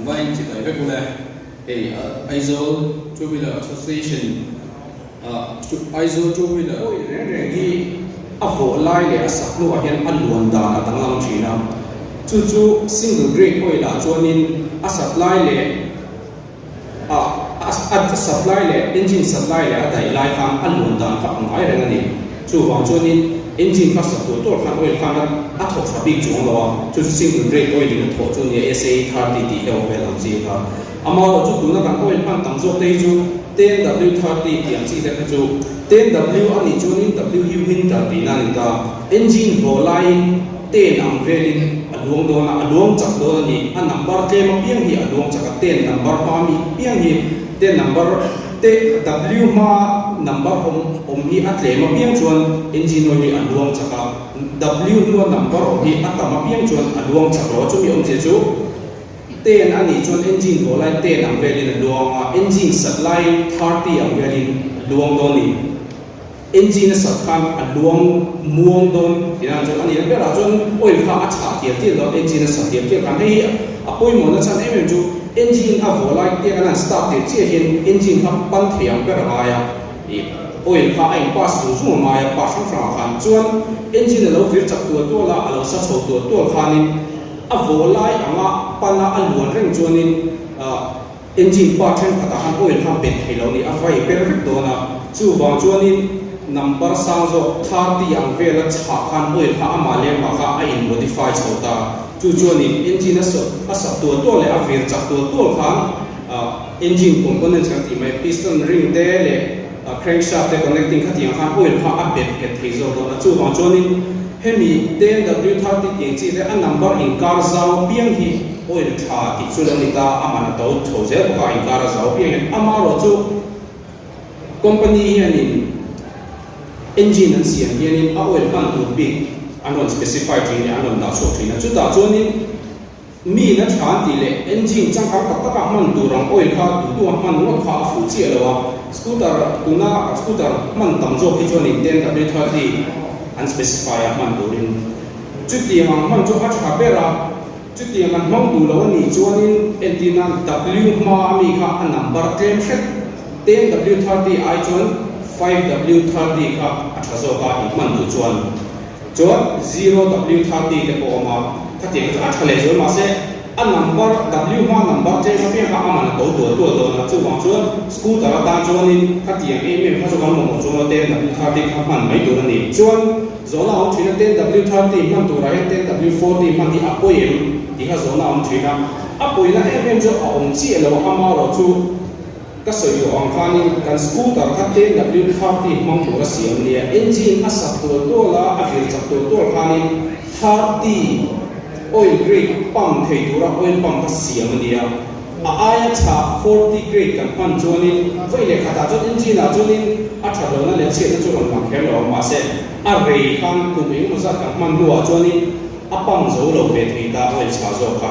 Vain chibai vek ule hei Aizawl Two Wheeler Association Aizawl Two Wheeler Oil reng reng hi a vawh lai leh a sak hnuah hian a luan dan a danglam thin a, chu chu single grade oil ah chuanin a sat lai leh A a sat lai leh engine sat lai leh a daih lai khan a luan dan kha a ngai reng a ni. Chuvang chuanin engine kha sat tur tur khan oil khan a a thawk tha bik chuang lo a, chu chu single grade oil in a thawh chu nia SAE 30 tih deuh vel ang chi kha. Amaherawh chu tuna kan oil hman tam zawk te hi chu 10W30 tih ang chi te kha chu 10W a nih chuanin W hi winter tihna a ni ta. Engine vawh laiin Ten ang velin a luang dawn a, a luang chak dawn a ni. A number tlem apiang hi a luang chak a, ten number hma mi piang hi ten number te W hma number awm awm hi a tlem apiang chuan engine oil hi a luang chak a, W hnua number awm hi a tam apiang chuan a luang chak lo a, chumi awmzia chu ten a nih chuan engine vawh lai ten ang velin a luang a, engine sat laiin 30 ang velin a luang dawn a ni. Engine a sat khan a luang muang dawn tih nan chuan a nih berah chuan oil kha a chhah tial tial dawn engine a sat tial tial khan hei hi a pawimawh na chhan em em chu engine a vawh lai te kan han start tir chiah hian engine kha pan thei ang ber a ngai a ih oil kha a in pass zung zung a ngai a pass hrang hrang ah khan chuan engine a lo vir chak tual tual a a lo sa chho tual tual khanin a vawh lai anga pan a a luan reng chuanin ah Engine part thenkhatah khan oil kha bet thei lo ni, a vai per vek dawn a, chuvang chuanin number sang zawk 30 ang vela chhah khan oil kha amah leh amah kha a in modify chho ta, chu chuanin engine a sawt a sat tual tual leh a vir chak tual tual khan engine components kan tih mai piston ring te leh crankshaft te connecting khatiang khan oil kha a bet nghet thei zawk dawn a, chuvang chuanin hemi 10W30 tiang chi te a number inkar zau piang hi oil tha tih chu lo ni ta, a man a to chho zel bawk a inkar a zau piang hian amaherawh chu company hianin engine an siam hianin a oil hman tur bik an rawn specify thin leh an rawn dah chhuak thin a, chutah chuanin Mi na tha tih leh engine changkang tak taka hman tur ang oil kha duhtu a hman ngawt kha a fuh chiah lo a, scooter tuna scooter hman tam zawk hi chuanin 10W30 an specify a hman turin chutiang ang hman chu a tha ber a, chutiang an hmang duh lo a nih chuanin entir nan W hma a mi kha a number tlem hret 10W30 ai chuan 5W30 kha a tha zawk a inhman duh chuan. Chuan 0W30 te pawh a awm a, khatiang chu a tha leh zual mahse a number W hma number tlem apiang kha a man a to tual tual dawn a, chuvang chuan scooter atan chuanin khatiang em em kha chu kan mamawh chuan 10W30 kha hman mai tur a ni. Chuan zawhna a awm thin a, 10W30 hman turah hian 10W40 hman hi a pawi em tih kha zawhna a awm thin a, a pawina em em chu a awm chiah lo a, amaherawh chu Ka sawi tawh ang khanin kan scooter kha 10W30 hmang tur a siam nia, engine a sak tual tual a, a vir chak tual tual khanin 30 oil grade pump thei tura oil pump kha siam a nia. A aia tha 40 grade kan hman chuanin vawi leh khatah chuan engine ah chuanin a that lohna leh chhiatna chu rawn lang kher lo ang mahse a rei khan kum engemaw zat kan hman hnuah chuanin a pump zo lo ve thei ta oil chhah zawk kha.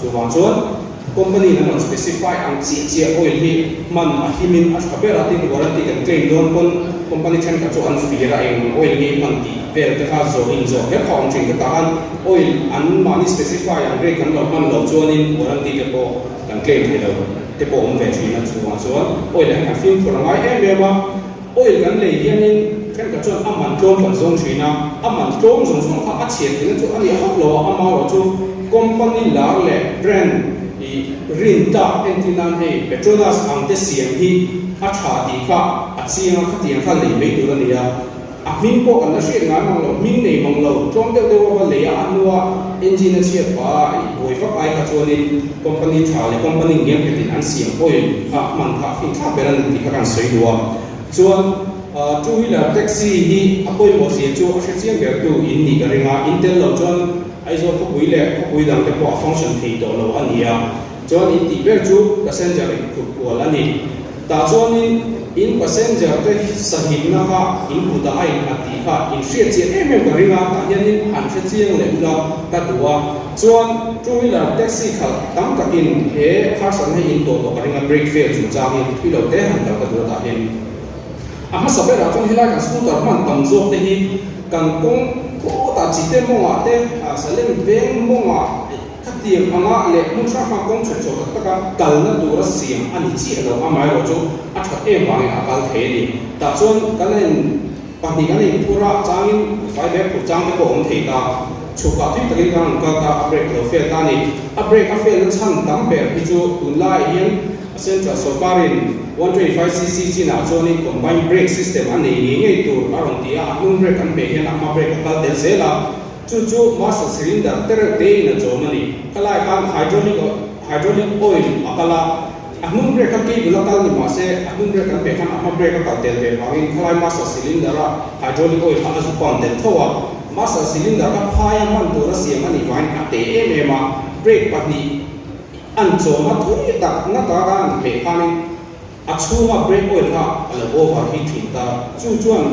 Chuvang chuan. Company in an rawn specify ang chiah chiah oil hi hman a himin a tha ber a, tin warranty kan claim dawn pawn company thenkhat chu an fir a eng oil nge hman tih vel te kha zawh in zawh kher kha a awm thin ka tah khan oil an mahni specify ang rate kan lo hman loh chuanin warranty te pawh kan claim thei lo te pawh awm ve thin a chuvang chuan oil ah hian kan fimkhur a ngai em em a oil kan lei hianin thenkhat chuan a man tlawm kan zawng thin a a man tlawm zawng zawng kha a chhiat theihna chu a ni hauh lo a amaherawh chu Company lar leh brand i rin tak entir nan hei Petronas ang te siam hi a tha tih kha a chiang a, khatiang kha lei mai tur a ni a, a hming pawh kan la hriat ngai mang lo, hming nei mang lo, tlawm deuh deuh a va lei a, a hnua engine a chhiat pah a i buai vak ai kha chuanin company tha leh company ngianghetin an siam oil kha hman kha a finthlak ber a ni tih kha kan sawi duh a, chuan two wheeler taxi hi a pawimawh zia chu a hre chiang ber tu in nih ka ring a, in tel lo chuan Aizawl khawpui leh khawpui dang te pawh a function thei tawh lo a ni a, chuan in tih ber chu passenger in phurh kual a ni. Tah chuanin in passenger te sahimna kha in kutah a innghat tih kha in hriat chian em em ka ring a, tah hianin han hre chiang leh ula ka duh a. Chuan two wheeler taxi khalh tam takin he harsatna hi in tawh tawh ka ring a, brake fail chungchangin thui lo te han kal ka duh a tah hian. A hmasa berah chuan helai kan scooter hman tam zawk te hi kan kawng khawtah chite mawngah te, Salem veng mawngah kha Khatiang anga leh hmun hrang hrang kawng chhuk chho tak taka kalna tura siam a ni chiah lo, amaherawh chu a that em vangin a kal thei a ni. Tah chuan kan en pahnih kan inphur a, changin fai bag phur chang te pawh a awm thei ta. Chhukah tui takin kan rawn kal ta, a brake a lo fail ta a ni. A brake a fail na chhan tam ber hi chu tunlaiah hian Central sawrkarin 125 cc chinah chuanin combined brake system a nei ngei ngei tur a rawn ti a, a hnung brake an hmeh hian a hma brake a kal tel zel a. Chu chu master cylinder te reuh te in a chawm a ni. Khalai khan hydraulic hydraulic oil a kal a, a hnung brake kha cable a kal ni mah se a hnung brake an peh khan a hma brake a kal tel ve vangin khalai master cylinder a hydraulic oil kha a zu pump tel tho a. Master cylinder kha phaia hman tur a siam a nih vangin a te em em a, brake pahnih an chawm a thui tak na taka an hmeh khanin A chhunga brake oil kha a lo overheat thin ta. Chu chuan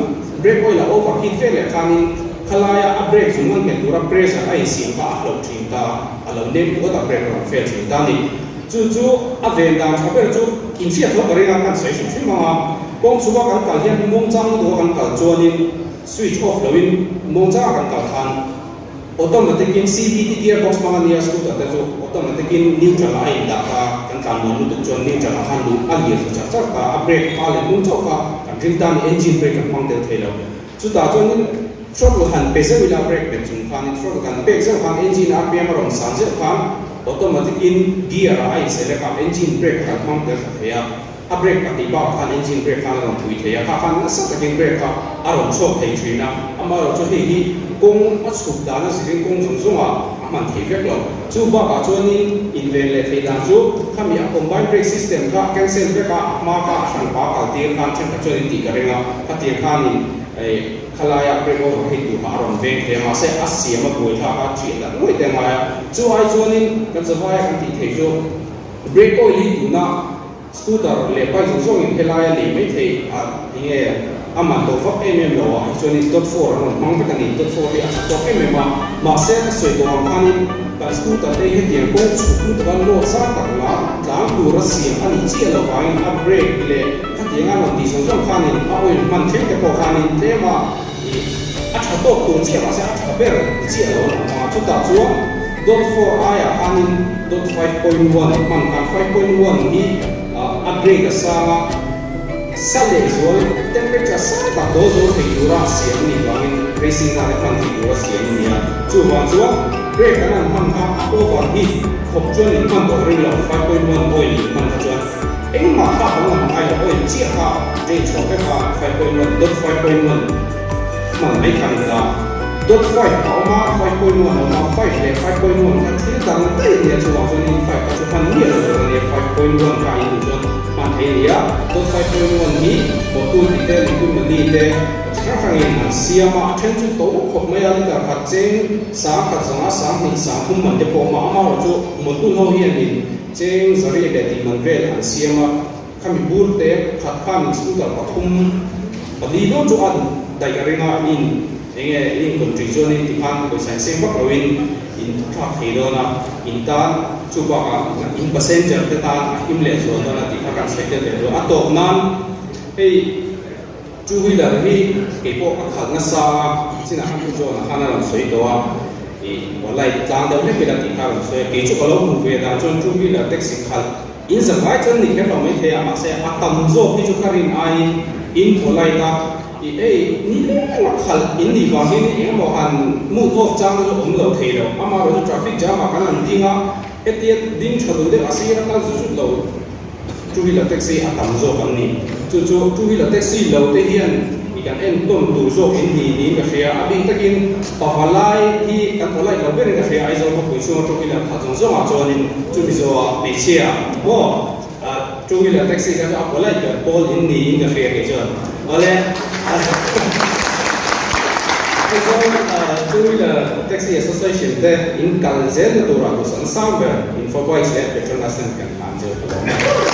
brake oil a overheat vek leh khanin khalaia a brake zung an nghet tura pressure a insiam kha a hloh thin ta, a lo nem puat a brake rawn fail thin ta a ni. Chu chu a ven dan tha ber chu inhriat tho ka ring a, kan sawi hrim hrim ang a. Kawng chhunga kan kal hian muangchang lutuk a kan kal chuanin switch off loin muangchanga kan kal khan, Automatic in CVT gear box hmang a nia scooter te chu automatic in neutral ah a in dah ta kan tlan nuam lutuk chuan neutral ah khan luh a lir thla char char ta a brake hma leh hnung chauh kha kan ring ta a ni engine brake kan hmang tel thei lo chutah chuan in throttle han pe zeuh ila brake bet chung khan in throttle kan pek zeuh khan engine rpm a rawn san zeuh khan automatic in gear ah a in select a engine brake kha kan hmang tel thla thei a. A brake pahnih bakah khan engine brake khan a rawn pui thei a, kha khan nasa takin brake kha a rawn chhuak thei thin a, amaherawhchu hei hi kawng a chhuk dan a zirin kawng zawng zawngah a hman thei vek lo. Chu bakah chuanin inven leh theih dan chu khami a combine brake system kha cancel vek a, a hma kha a hranpa a kal tir khan thenkhat chuan in tih ka ring a, khatiang khanin khalaia brake over hei tur kha a rawn veng thei a, mahse a siam a buai thlak a, thiah tak ngawih te a ngai a, chu ai chuanin kan zavaia kan tih theih chu brake oil hi tuna Scooter leh bike zawng zawngin helai a nei mai thei a, enge a man tawh vak em em lo ah hi chuanin dot four an rawn hmang vek a ni, dot four hi a tha tawk em em a, mahse ka sawi tawh ang khanin kan scooter te hi hetiang kawng chhuk lutuk a load zar tak la tlang tura siam a nih chiah lo vangin a brake leh khatiang a rawn tih zawng zawng khanin a oil hman thleng te pawh khanin tlem a ih a tha tawk tur chiah mahse a tha ber chiah lo a lang a, chutah chuan dot four aiah khanin dot 5.1 hman khan 5.1 hi a grade a sang a, sa leh zual temperature sang tak dawl zo thei tura siam a nih vangin racing nana hman thei tura siam a ni a, chuvang chuan brake an han hman kha a over heat khawp chuan in hman tawh ring lo 5.1 oil in hman kha chuan engmah thlak danglam a ngai lo oil chiah kha drain chhuah vek a 5.1 dot 5.1 hman mai kha a ni ta. Dot five a awm a, 5.1 a awm a, five leh 5.1 kha thil dang daih a nia, chuvang chuanin five kha chu hman miah lo tur a nia, 5.1 kha a induh chuan hman thei a ni a, dot 5.1 hi Motul tih te, Liquid Money te chi hrang hrangin an siam a, a then chu to khawp mai a, liter khat cheng 10,000 zanga 20,000 30 man te pawh a awm a, amaherawhchu chu Motul ho hianin cheng zariat leh tih man vel an siam a, khami bur te khat khanin scooter pathum pali dawn chu a daih a ring a, in. Enge in inkawn ṭih chuanin tikhan pawisa in seng vak loin in thlak thei dawn a, in tan chu bakah in passenger te tan a him leh zual dawn a tih kha kan sawi tel ve duh a. A tawp nan hei two wheeler hi kei pawh ka khalh nasa a, chinah khan Pu John-a khan a rawn sawi tawh a, ih walai tlang deuh hlek ila tih kha a rawn sawi a, kei chu ka lo hmuh ve dan chuan two wheeler taxi khalh in zavai chuan ni kher lo maithei a, mahse a tam zawk hi chu ka rin aiin in polite a. I ei ni leng a khalh in nih vangin engemaw han mood off chang chu awm lo thei lo. Amaherawhchu traffic jam ah kan han ding a, hetia ding tha duh deuh a sir a kal zut zut lo two wheeler taxi a tam zawk an ni. Chu chu two wheeler taxi lo te hian i kan entawn tur zawk in ni niin ka hria. A bik takin pavalai hi kan polite lo berin ka hria Aizawl khawpui chhunga two wheeler khalh zawng zawngah chuanin chumi zawhah hmeichhia maw Two wheeler taxi kha chu a polite ber pawl in niin ka hria kei chuan. Awle Aizawl two wheeler taxi association te in kal zel na turah duhsakna sang ber Infobikes leh Petronas ten kan hlan chu ka lawm a.